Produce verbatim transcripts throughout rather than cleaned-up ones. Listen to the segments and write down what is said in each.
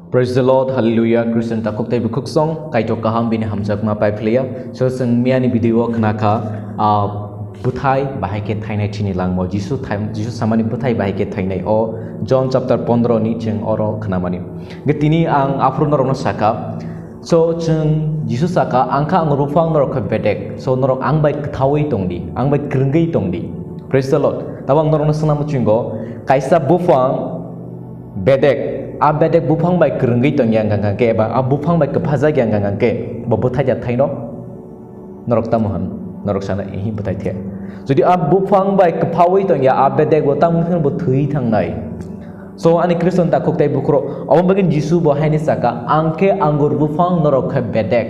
Praise the Lord, hallelujah, Christian takhuk tei bukhuk song, Kaitor kaham bini hamjakma pai philiya. So, chwng miyani video o khna kha, ah, bwthai bahai khe thainai chini langmo. Jisu thai-, Jisu samani bwthai bahai khe thainai. O John chapter pondro ni chwng oro khnamani. Ge tini ang aphuru norokno sakha. So, chwng Jisu sakha, "Ang kha angur buphang, norok kha bedek. So, norok ang bai kwthaui tong di, ang bai kwrwngwi tong di." Praise the Lord. Tabo ang norokno swnam muchungo, kaisa buphang bedek, a bedek buphang bai kwrwngwi tongya hwnkha khe, eba a buphang bai kwphajak ya hwnkha khe, bo bwthai ya thaino? Norok tamo hwn, norok sana, "Ihi, bwthai the." Jodi a buphang bai kwphaui tongya, a bedek bo tamo hwn bo thwi thangnai. So, ani Khristan takhuk tei bukhurok, omo bagwi Jisu bo haini saka, "Ang khe angur buphang, norok khe bedek."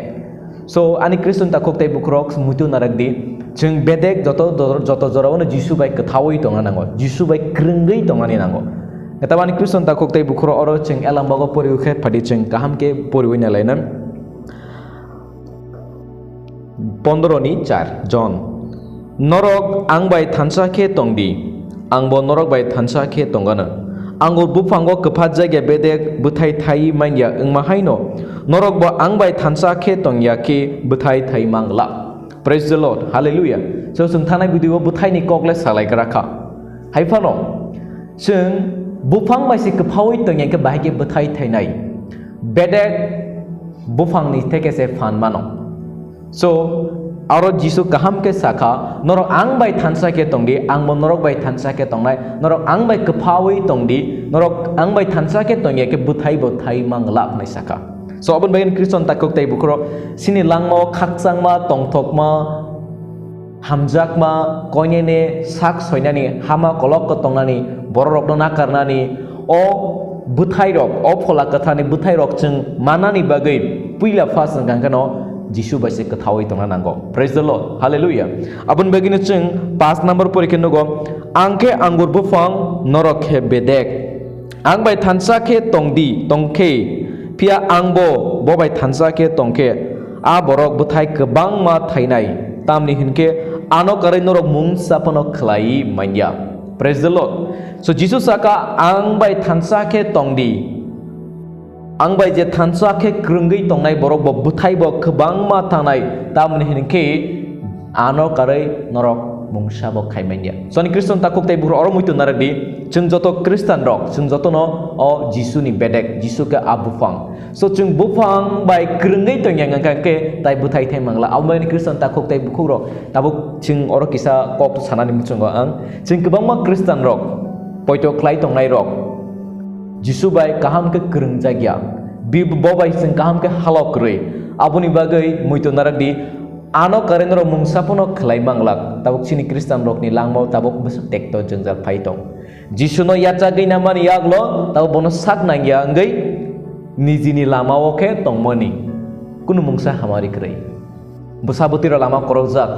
So, ani Khristan takhuk tei bukhurok, muitu narak di, chwng bedek joto, joto jorao no Jisu bai kwthaui tongna nango, Jisu bai kwrwngwi tongna ni nango. Tabo ani Khristan takhuk tei bukhurok oro chwng elambago poriwi khe phadi chwng kaham khe poriwi nai lainai. Pondro ni char, John. "Norok ang bai thansa khe tong di, ang bo norok bai thansa khe tong anw. Angur buphango kwpha jagya bedek bwthai thai manya wngma haino, norok bo ang bai thansa khe tong ya khe bwthai thai mang glak." Praise the Lord, hallelujah. So, chwng thanai video o bwthai ni kok le salai gra kha. Hai phano, chwng buphang bai se kwphaui tong ya khe bahai khe bwthai thainai. Bedek buphang ni theke se phan mano. So, aro Jisu kaham khe sakha, "Norok ang bai thansa khe tong di, ang bo norok bai thansa khe tongnai, norok ang bai kwphaui tong di, norok ang bai thansa khe tong ya khe bwthai bo thai mang glak," hwnwi sakha. So, aboni bagwi Khristan takhuk tei bukhurok, sini langmao khakchangma, tongthokma, hamjakma, koinene sak soinani, hama kolok ko tongnani, bororokno nakarnani, o bwthairok, o Phola Kwtharni bwthairok chwng manani bagwi puila first wngkha kheno Jisu bai se kwthaui tongna nango. Praise the Lord. Hallelujah. Aboni bagwino chwng paanch number pori khe nugo, "Ang khe angur buphang, norok khe bedek. Ang bai thansa khe tong di, tong khe, phiya ang bo, bo bai thansa khe tong khe, a borok bwthai kwbangma thainai, tamni hwn khe ano karwi norok mungsa phano khlai manya." Praise the Lord. So, Jisu saka, "Ang bai thansa khe tong di. Ang bai je thansa khe kwrwngwi tongnai borok bo bwthai bo kwbangma thanai, tamni hwn khe ano karwi norok mungsa bo khai manya." So, ani Khristan takhuk tei bukhurok, oro muitu narak di, chwng joto Khristan rok, chwng jotono o Jisu ni bedek, Jisu khe a buphang. So, chwng buphang bai kwrwngwi tongya hwnkha khe tai bwthai thai mangla. Abo bai ani Khristan takhuk tei bukhuk rok, tabuk chwng oro kisa kok sanani muchungo ang. Chwng kwbangma Khristan rok, poito khlai tongnai rok, Jisu bai kaham khe kwrwngjak ya. Bi-, bo bai chwng kaham khe halok kwrwi. Aboni bagwi muitu narak di, ano karwi norok mungsa phano khlai manglak. Tabuk chini Khristan rokni langmao tabuk bwswk tekto jwngjal phai tong. Jisuno yachagwi namani yagulo, tabo bono sak nangya wngwi nijini lamao khe tongmani. Kunu mungsa hamari kwrwi. Bwsa bwtwirok lama khorokjak,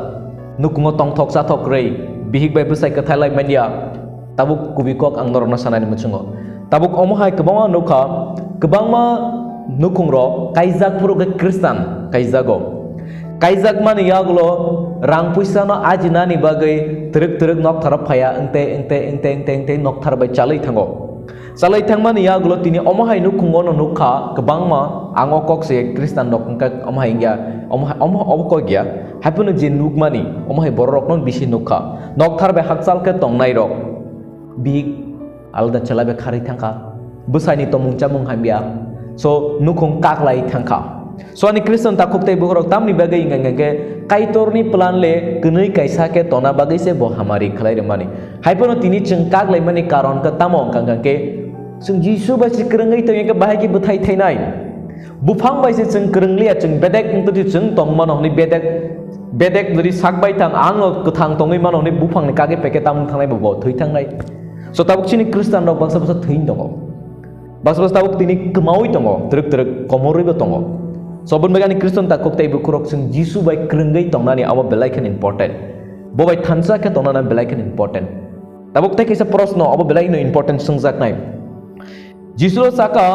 nukhungo tongthok chathok kwrwi, bihik bai bwsai kwthai lai manya. Tabuk kubui kok ang norokno sanani muchungo. Tabuk omo hai kwbangma nukha, kwbangma nukhungrok kaijak phuru khe Khristan kaijago. Kaijakmani yagulo rang puisano ajinani bagwi twrwk twrwk noktharo phaiya, wngte, wngte, wngte, wngte, wngte nokthar bai chalwi thango. Chalwi thangmani yagulo tini omo hai nukhungo no nukha kwbangma, ang o kok se Khristan rok wngkha omo hai wngya, omo hai, omo, obo kok ya, hai phano je nukmani, omo hai borok rok no bisi nukha. Nokthar bai hakchal khe tongnai rok, bihik alada chwla bai kharwi thangkha, bwsai ni tongmung chamung hamya, so nukhung kaklai thangkha. So ani Khristan takhuk tei bukhurok tamni bagwi wngkha hwnkhe Kaitorni plan le kwnwi kaisa khe tona bagwi se bo hamari khlai rwmani. Hai phano tini chwng kak laimani karon khe tamo wngkha hwnkhe chwng Jisu bai se kwrwngwi tongya khe bahai khe bwthai thainai. Buphang bai se chwng kwrwng liya, chwng bedek wngtwi chwng tong mano hwnwi bedek, bedek jodi sak bai thang, ang no kwthang tongwi mano hwnwi buphangni kagwi peke tamung thangnai bo, bo thwi thangnai. So tabuk chini Khristan rok baksa baksa thwi tongo. Baksa baksa tabuk tini kwmaui tongo, twrwk twrwk komorwi bo tongo. So, aboni bagwi ani Khristan takhuk tei bukhurok chwng Jisu bai kwrwngwi tongnani abo belai kheno important. Bo bai thansa khe tongnani belai kheno important. Tabuk tei kaisa proshno abo belai no important swngjaknai. Jisu saka,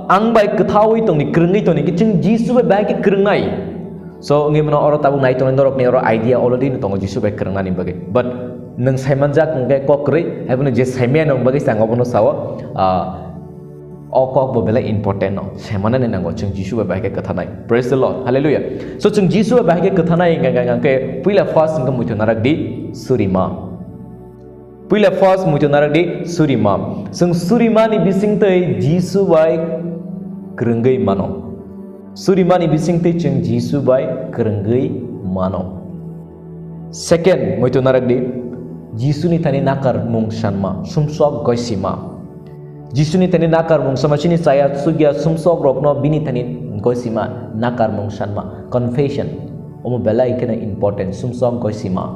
"Ang bai kwthaui tongni, kwrwngwi tongni," khe chwng Jisu bai bahai khe kwrwngnai. So, wngwi mano oro tabuk nai tongnai norokni oro idea already no tongo Jisu bai kwrwngnani bagwi. But nwng saimanjak hwnkhe kok kwrwi, hai phano je saimaya nw bagwi chwng abono sao, ah, O kok bo belai important no. Semanani nango chwng Jisu bai bahai khe kwthanai. Praise the Lord. Hallelujah. So chwng Jisu bai bahai khe kwthanai hingkha hingkha hingkha khe puila first hingkhe muitu narak di surima. Puila first muitu narak di surima. Chwng surimani bisingtwi Jisu bai kwrwngwi mano. Surimani bisingtwi chwng Jisu bai kwrwngwi mano. Second, muitu narak di, Jisuni thani nakar mung sanma, sumsok goisima. Jisuni thani nakar mung sanma, chini chaya sugya sumsok rokno bini thani goisima, nakar mung sanma, confession. Omo belai kheno important, sumsok goisima.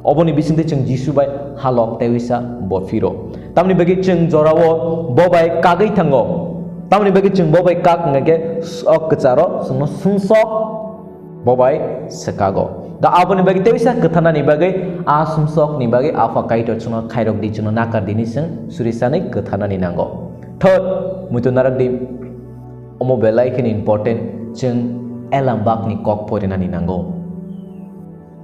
Oboni bisingtwi chwng Jisu bai halok teiwisa bo phiro. Tamni bagwi chwng jorao bo bai kagwi thango. Tamni bagwi chwng bo bai kak hwnga khe sok kwcharo chwngno sumsok bo bai swkago. Da aboni bagwi teiwisa kwthanani bagwi a sumsokni bagwi Apha Kaitor chwngno khairok di, chwngno nakar dini chwng surisanwi kwthanani nango. Third, muitu narak di, omo belai kheno important, chwng elambakni kok porinani nango.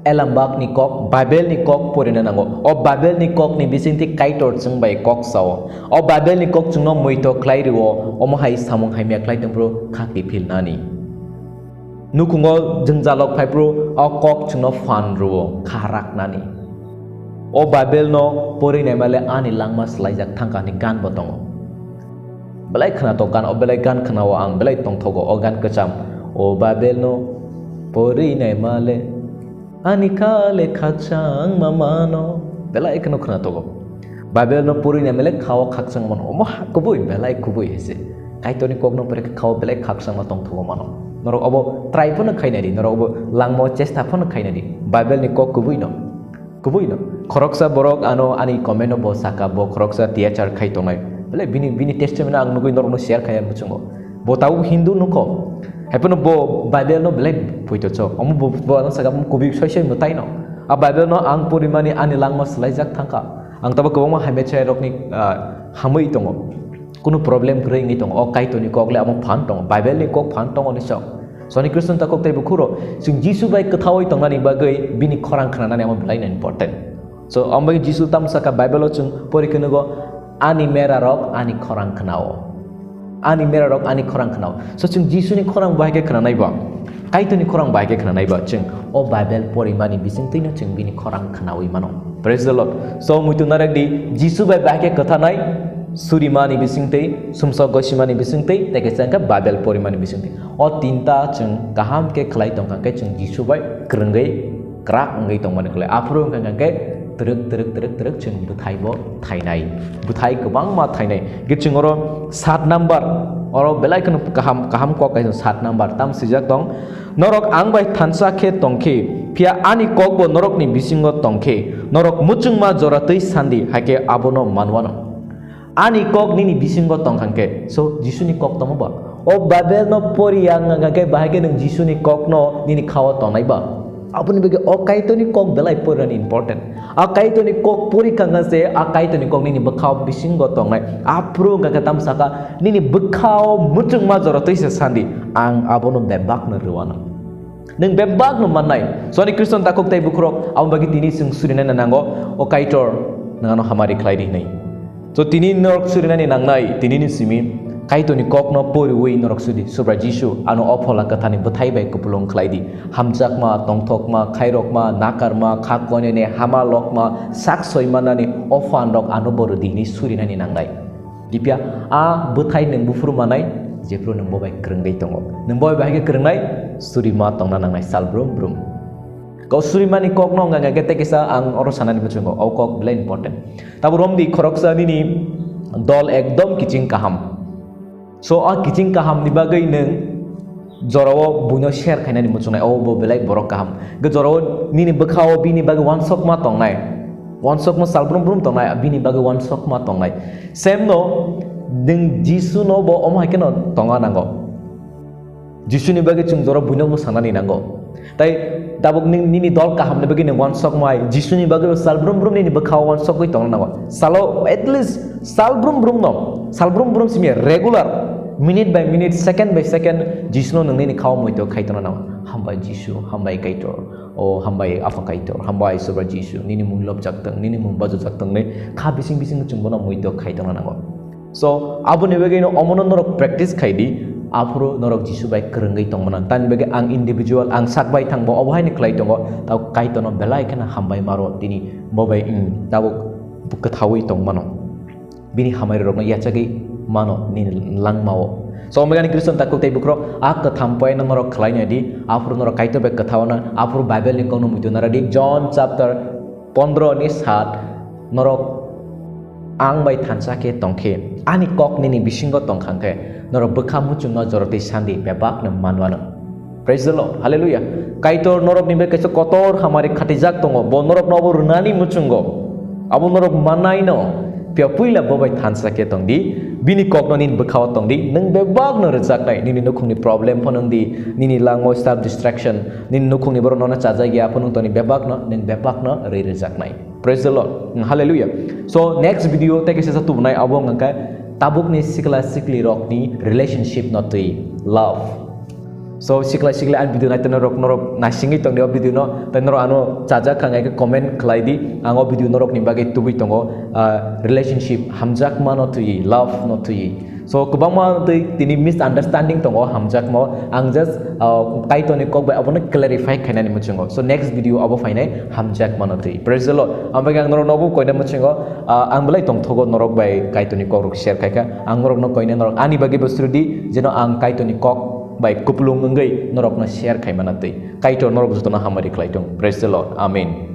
Elambakni kok, Bible ni kok porina nango. O Bible ni kok ni bisingtwi Kaitor chwng bai kok sao. O Bible ni kok chwngno muitok khlai rwo, omo hai samung hamya khlai tongphuru khakti philnani. Nukhungo jwngjalok phaiphuru o kok chwngno phan rwo, kha raknani. O Bible no porwi naima le ani langma swlaijak thangka hwnwi gan bo tongo. Belai khwnatok gan, o belai gan khwnao ang, belai tongthogo o gan kwcham. O Bible no porwi naima le ani kha le khakchang ma mano. Belai kheno khwnatogo. Bible no porwi naima le khao khakchang mano. Omo ha kubui, belai kubui hese. Kaitorni kokno pore khao belai khakchang ma tongthogo mano. Norok obo try phano khainai di, norok obo langmo chesta phano khainai di. Bible ni kok kubui no. Kubui no. Khoroksa borok ano ani comment o bo saka, bo khoroksa T H R khai tongnai. Belai bini, bini testimony ang nugui norokno share khai ang muchungo. Bo tabuk Hindu nukho. Haiphano bo Bible no belai poito chok. Omo bo, bo ano saka kubui soi soi mwtai no. A Bible no ang porimani ani langma swlaijak thangkha. Ang tabuk kwbangma hamya chai rokni, ah, hamwi tongo. Kunu problem kwrwi wngwi tongo. O Kaitorni kok le amo phan tongo. Bible ni kok phan tongo ni sok. Soni Khristo ni takhuk tei bukhuk rok, chwng Jisu bai kwthaui tongnani bagwi bini khorang khnanani amo belai no important. So, amo bagwi Jisu tamo saka Bible o chwng pori khwnugo, "Ani mera rok ani khorang khnao. Ani mera rok ani khorang khnao." So, chwng Jisu ni khorang bahai khe khnanai ba, Kaitor ni khorang bahai khe khnanai ba, chwng o Bible porimani bisingtwi no chwng bini khorang khnaui mano. Praise the Lord. So, muitu narak di, Jisu bai bahai khe kwthanai, surimani bisingtwi, sumsok goisimani bisingtwi, tei kaisa hwnkhe Bible porimani bisingtwi. O tinta chwng kaham khe khlai tongkha khe chwng Jisu bai kwrwngwi kwrak wngwi tongmani khlai. Aphuru wngkha khe twrwk, twrwk, twrwk, twrwk chwng bwthai bo thainai. Bwthai kwbangma thainai. Khe chwng oro sat number, oro belai kheno kaham, kaham kok kaisa sat number. Tam swijak tong, "Norok ang bai thansa khe tong khe, phiya ani kok bo norokni bisingo tong khe, norok muchungma jora twi sandi, hai khe abono manwano." Ani kok nini bisingo tong kha khe, so Jisuni kok tongma ba? O Bible no pori ya wngkha khe, bahai khe nwng Jisuni kok no nini khao tongnai ba? Aboni bagwi o Kaitorni kok belai porinani important. A Kaitorni kok pori kha khe se, a Kaitorni kok nini bwkhao bisingo tongnai. Aphuru wngkha khe tam saka, "Nini bwkhao muchungma jora twi se sandi, ang abono bebak no rwano." Nwng bebak no mannai. Soni Khristo ni takhuk tei bukhuk rok, abo bagwi tini chwng surinani nango, o Kaitor nwng ano hamari khlai di hwnwi. So tini norok surinani nangnai, tini ni simi Kaitor ni kok no poriwi norok sudi, "Subra Jisu, ano o Phola Kwthar ni bwthai bai kupulung khlai di. Hamjakma, tongthokma, khairokma, nakarma, kha koinene, hama lokma, sak soi mannani o phan rok ano bo rwdi," hwnwi surinani nangnai. Dipya, a bwthai nwng buphuru manai, jephuru nwng bo bai kwrwngwi tongo. Nwng bo bai bahai khe kwrwngnai, surima tongna nangnai sal brum brum. Kok surimani kok no wngkha khe tei kisa ang oro sanani muchungo, o kok belai important. Tabuk romdi khoroksa nini dol ekdom kiching kaham. So, a kiching kaham ni bagwi nwng jorao buino share khainani muchungnai, o bo belai borok kaham. Ge jorao nini bwkhao bini bagwi wansokma tongnai. Wansokma sal brum brum tongnai, bini bagwi wansokma tongnai. Same no, nwng Jisu no bo omo hai kheno tonga nango. Jisuni bagwi chwng jorao buino bo sanani nango. Tai tabuk ning-, nini dol kaham ni bagwi nwng wansokma hai, Jisuni bagwi bo sal brum brum nini bwkhao wansokgwi tongna nango. Salo at least sal brum brum no, sal brum brum simi regular, minute by minute, second by second, Jisuno nwng nini khao muitu khai tongna nango. Hambai Jisu, hambai Kaitor, o hambai Apha Kaitor, hambai Subra Jisu, nini mung lobjak tong, nini mung bajujak tong, nini kha bising bising chwng bono muitu khai tongna nango. So, aboni bagwi no omono norok practice khai di, aphuru norok Jisu bai kwrwngwi tongmano. Tamni bagwi ang individual, ang sak bai thangbo obo haino khlai tongo, tao Kaitorno belai kheno hambai maro tini bo bai, mm, tabuk kwthaui tongmano. Bini hamari rokno yachagwi mano nini langmao. So, Megani Kriston takhuk tei bukhro, a kwtham poino norok khlai nai di, aphuru norok Kaitor bai kwthaona, aphuru Bible ni kokno muitu nara di, John chapter pondro ni sat, norok ang bai thansa khe tongkhe, ani kok nini bisingo tongkhang khe, norok bwkha muchungno jorotwi sandi bebakno manwano. Praise the Lord. Hallelujah. Kaitor norok ni bai kaisa kotor hamari khatijak tongo. Bo norok no abo rwnani muchungo. Abo norok manai no. Pia puila bo bai thansa khe tong di. Bini kok no nini bwkhao tong di. Nung bebak no rwjak nai. Nini nukhung ni problem phano wng di. Nini langmo self distraction. Nini nukhung ni borok no chajak ya phano wng toni bebak no. Nung bebak no rwi rwjak nai. Praise the Lord. Hallelujah. So next video tei kaisa tubunai abo wng khe tabuk ni sikla sikli rok ni relationship no twi love. So, sikla sikla ang video naitoknai rok norok naisingwi tongdi o video no, tei norok ano chajak kha hwnkhe comment khlai di, ang o video norok ni bagwi tubui tongo, ah, relationship hamjakma no twi, love no twi. So, kwbangma twi tini misunderstanding tongo hamjakma, ang just, ah, Kaitorni kok bai abono clarify khainani muchungo. So, next video abo phainai hamjakma no twi. Praise the Lord. Ang bagwi ang norok nobo koina muchungo, ah, ang belai tongthogo norok bai Kaitorni kok rok share khaikha. Ang norok no koina norok ani bagwi bo srudi, jeno ang Kaitorni kok bai kupulung wngwi norokno share khaimana twi. Kaitor norok jotono hamari khlai thung. Praise the Lord. Amen.